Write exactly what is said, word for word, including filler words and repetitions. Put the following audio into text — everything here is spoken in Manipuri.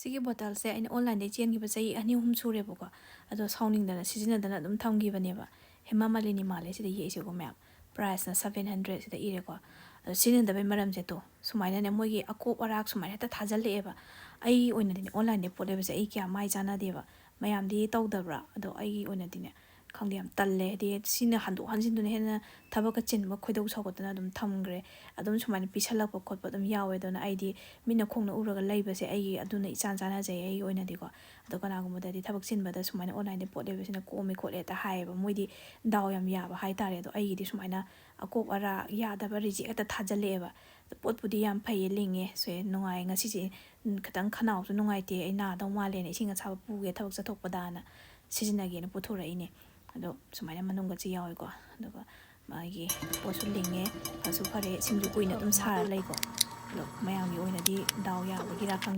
ꯁꯤꯒꯤ ꯕꯣꯇꯜꯁꯦ ꯑꯩꯅ ꯑꯣꯟꯂꯥꯏꯟꯗꯒꯤ ꯆꯦꯟꯈꯤꯕ ꯆꯍꯤ ꯑꯅꯤ ꯑꯍꯨꯝ ꯁꯨꯔꯦꯕꯀꯣ꯫ ꯑꯗꯣ ꯁꯥꯎꯅꯤꯡꯗꯅ ꯁꯤꯖꯤꯟꯅꯗꯅ ꯑꯗꯨꯝ ꯊꯝꯈꯤꯕꯅꯦꯕ꯫ ꯍꯦꯃꯥ ꯃꯥꯂꯤꯅꯤ ꯃꯥꯜꯂꯦ ꯁꯤꯗ ꯌꯦꯛꯏꯁꯦꯀꯣ ꯃꯌꯥꯝ꯫ ꯄ꯭ꯔꯥꯏꯁꯅ ꯁꯕꯦꯟ ꯍꯟꯗ꯭ꯔꯦꯗ ꯁꯤꯗ ꯏꯔꯦꯀꯣ꯫ ꯑꯗꯣ ꯁꯤꯖꯤꯟꯅꯗꯕꯩ ꯃꯔꯝꯁꯦ ꯇꯣ ꯁꯨꯃꯥꯏꯅꯅꯦ, ꯃꯣꯏꯒꯤ ꯑꯀꯣꯞ ꯑꯔꯥꯛ ꯁꯨꯃꯥꯏꯅ ꯍꯦꯛꯇ ꯊꯥꯖꯤꯜꯂꯛꯑꯦꯕ꯫ ꯑꯩꯒꯤ ꯑꯣꯏꯅꯗꯤꯅꯦ, ꯑꯣꯟꯂꯥꯏꯟꯗꯒꯤ ꯄꯣꯠ ꯂꯩꯕꯁꯦ ꯑꯩ ꯀꯌꯥ ꯃꯥꯏ ꯆꯥꯟꯅꯗꯦꯕ꯫ ꯃꯌꯥꯝꯗꯤ ꯇꯧꯗꯕ꯭ꯔꯥ? ꯑꯗꯣ ꯑꯩꯒꯤ ꯑꯣꯏꯅꯗꯤꯅꯦ, ꯈꯪꯗꯦ, ꯌꯥꯝ ꯇꯜꯂꯦ꯫ ꯍꯥꯏꯗꯤ ꯁꯤꯅ ꯍꯟꯗꯣꯛ ꯍꯟꯖꯤꯟꯗꯨꯅ ꯍꯦꯟꯅ ꯊꯕꯛꯀ ꯆꯤꯟꯕ, ꯈꯣꯏꯗꯧ ꯁꯥꯎꯒꯠꯇꯅ ꯑꯗꯨꯝ ꯊꯝꯈ꯭ꯔꯦ꯫ ꯑꯗꯨꯝ ꯁꯨꯃꯥꯏꯅ ꯄꯤꯁꯜꯂꯛꯄ ꯈꯣꯠꯄ ꯑꯗꯨꯝ ꯌꯥꯎꯋꯦ꯫ ꯑꯗꯨꯅ ꯑꯩꯗꯤ ꯃꯤꯠꯅ ꯈꯣꯡꯅ ꯎꯔꯒ ꯂꯩꯕꯁꯦ ꯑꯩꯒꯤ ꯑꯗꯨꯅ ꯏꯆꯥꯟ ꯆꯥꯟꯅꯖꯩ ꯑꯩꯒꯤ ꯑꯣꯏꯅꯗꯤꯀꯣ꯫ ꯑꯗꯣ ꯀꯅꯥꯒꯨꯝꯕꯗꯗꯤ ꯊꯕꯛ ꯆꯤꯟꯕꯗ ꯁꯨꯃꯥꯏꯅ ꯑꯣꯟꯂꯥꯏꯟꯗ ꯄꯣꯠ ꯂꯩꯕꯁꯤꯅ ꯀꯣꯝꯃꯦ ꯈꯣꯠꯂꯦ ꯍꯦꯛꯇ ꯍꯥꯏꯌꯦꯕ꯫ ꯃꯣꯏꯗꯤ ꯗꯥꯎ ꯌꯥꯝ ꯌꯥꯕ ꯍꯥꯏꯇꯥꯔꯦ꯫ ꯑꯗꯣ ꯑꯩꯒꯤꯗꯤ ꯁꯨꯃꯥꯏꯅ ꯑꯀꯣꯞ ꯑꯔꯥꯛ ꯌꯥꯗꯕ, ꯔꯤꯖꯦꯛ ꯍꯦꯛꯇ ꯊꯥꯖꯤꯜꯂꯛꯑꯦꯕ꯫ ꯑꯗꯣ ꯄꯣꯠꯄꯨꯗꯤ ꯌꯥꯝ ꯐꯩꯌꯦ, ꯂꯤꯡꯉꯦ, ꯁꯦ ꯅꯨꯡꯉꯥꯏ꯫ ꯉꯁꯤꯁꯦ ꯈꯤꯇꯪ ꯈꯅꯥꯎꯁꯨ ꯅꯨꯡꯉꯥꯏꯇꯦ, ꯑꯩ ꯅꯥꯗꯧ ꯃꯥꯜꯂꯦꯅ ꯏꯁꯤꯡ ꯑꯁꯥꯕ ꯄꯨꯒꯦ ꯊꯕꯛ ꯆꯠꯊꯣꯛꯄꯗꯅ ꯁꯤꯖꯤꯟꯅꯒꯦꯅ ꯄꯨꯊꯣꯔꯛꯏꯅꯦ꯫ ꯑꯗꯣ ꯁꯨꯃꯥꯏꯅ ꯃꯅꯨꯡꯒꯁꯦ ꯌꯥꯎꯋꯦꯀꯣ꯫ ꯑꯗꯨꯒ ꯃꯥꯒꯤ ꯄꯣꯠꯁꯨ ꯂꯤꯡꯉꯦ, ꯐꯁꯨ ꯐꯔꯦ, ꯁꯤꯡꯁꯨ ꯀꯨꯏꯅ ꯑꯗꯨꯝ ꯁꯥꯔ ꯂꯩꯀꯣ꯫ ꯑꯗꯣ ꯃꯌꯥꯝꯒꯤ ꯑꯣꯏꯅꯗꯤ ꯗꯥꯎ ꯌꯥꯕꯒꯤꯔꯥ ꯈꯪꯗꯦ꯫